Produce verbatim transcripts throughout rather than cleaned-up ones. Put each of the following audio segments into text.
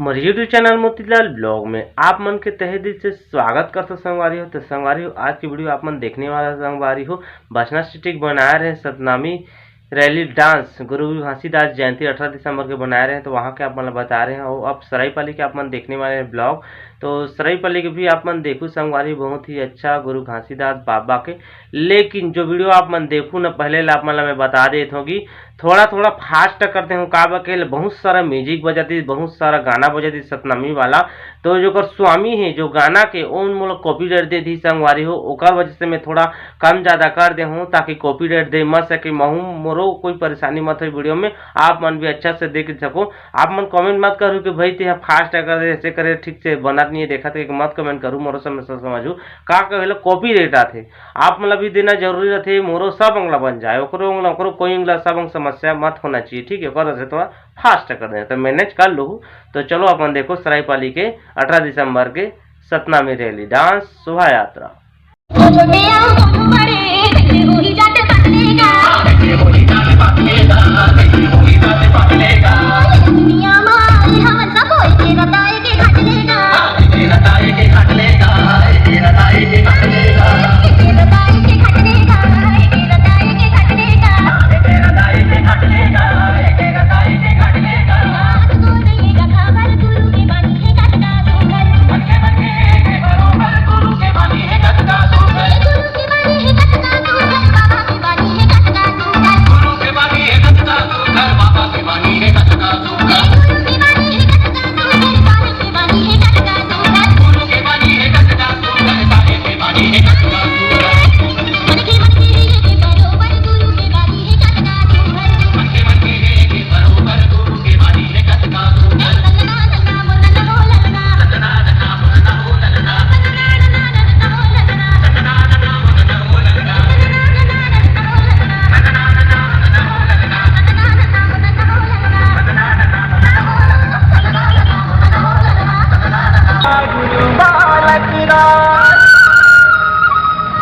मोर YouTube channel Motilal blog में आप मन के तहे दिल से स्वागत करथों संगवारी हो। तो संगवारी हो, आज की वीडियो आप मन देखने वाला संगवारी हो, बसना सिटी के बनाए रहे सतनामी रैली डांस गुरु घासीदास जयंती अठारह दिसंबर के बनाए रहे, तो वहाँ के आप मन ला बता रहे हैं। और अब सराईपाली के आप मन देखने वाले हैं ब्लॉग, तो सराईपाली के भी आप मन देखू संगवारी, बहुत ही अच्छा गुरु घासीदास बाबा के। लेकिन जो वीडियो आप मन देखू ना, पहले ला आप मन ला मैं बता देत हों कि थोड़ा थोड़ा फास्ट कर देहूँ, काबर के बहुत सारा म्यूजिक बजत हे, बहुत सारा गाना बजत हे सतनामी वाला। तो जो ओकर स्वामी हे जो गाना के, ओन मोला कॉपीराइट दे दी संगवारी हो, ओकर वजह से मैं थोड़ा कम ज्यादा कर देहूँ, ताकि कॉपीराइट दे मत सके। महू मोरो कोई परेशानी मत हो वीडियो में, आप मन भी अच्छा से देख सको। आप मन कमेंट मत करू कि भाई तेहा फास्ट कर दे, ऐसे करे ठीक से बनत नहीं है, देखत के मत कमेंट करू, मोरो समस्या समझू। का कहेला कॉपीराइट आथे, आप मन ला भी देना जरूरी रथे, मोरो सब अंग ला बन जाए, ओकरो अंग ला, ओकरो कोई अंग ला, सब अंग समस्या मत होना चाहिए, ठीक है। ओकर से थोड़ा फास्ट कर देना, तो मैनेज कर लूँ। तो चलो अपन देखो सराईपाली के अठारह दिसंबर के सतनामी रैली डांस शोभा यात्रा।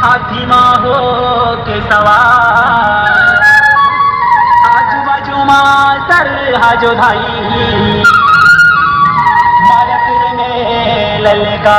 हाथी मा हो के सवार, आजू बाजू मा सर हाजो धाई, मारत रे में ललका।